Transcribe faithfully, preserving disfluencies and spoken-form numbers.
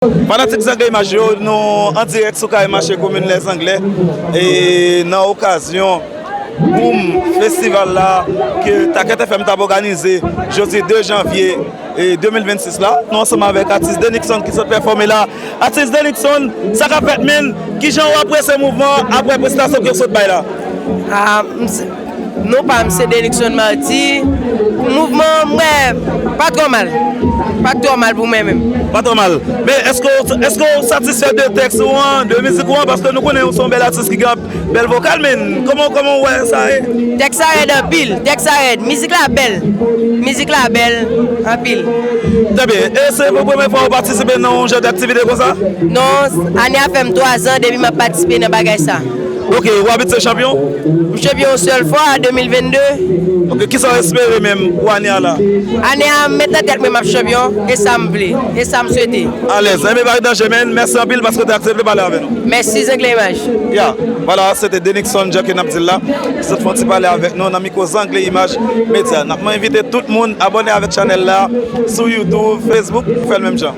Fanatik Zangle Imaj yo, nou an dirèk sou Kay Mache, komin Lèzanglè, e nan okazyon boum festival la ke Takèt F M t ap òganize jodi de janvye e de mil vennsis la. Nou ansanm avèk atis Denixon ki sot pèfòme la. Atis Denixon, sa k ap fèt, menn? Kijan w apresye mouvman apre prestasyon ke w sot bay la? Ah, m se- non pa m se Denixon Marty. Mouvman, mwen, pa twò mal. Pa twò mal pou mwen menm. Pa twò mal. Men èske w, èske w satisfè de tèks ou an, de mizik ou an? Paske nou konnen w se yon bèl atis ki gen bèl vokal, men kòman, kòman w wè sa ye? Tèks la rèd anpil, tèks la rèd. Mizik la bèl. Mizik la bèl anpil. Trè byen. E se pou premye fwa w patisipe nan yon jan d aktivite konsa? Non, ane a fè m twa zan depi m ap patisipe nan bagay sa. Ok, ou abitye chanpyon? M chanpyon yon sèl fwa, de mil vennde. Ok, kisa w espere menm pou ane a la? Ane a, m met nan tèt mwen m ap chanpyon, e sa m vle, e sa m swete. Alèz, enben pa gen danje, men mèsi anpil paske w te aksepte pale avè nou. Mèsi, Zangle Imaj. Ya, vwala, se te Denixon Jan ke n ap di l la. Li sot fè yon ti pale avèk nou nan mikwo Zangle Imaj Medya. N ap envite tout moun abòne avèk chanèl la sou YouTube, Facebook, pou fè l menm jan.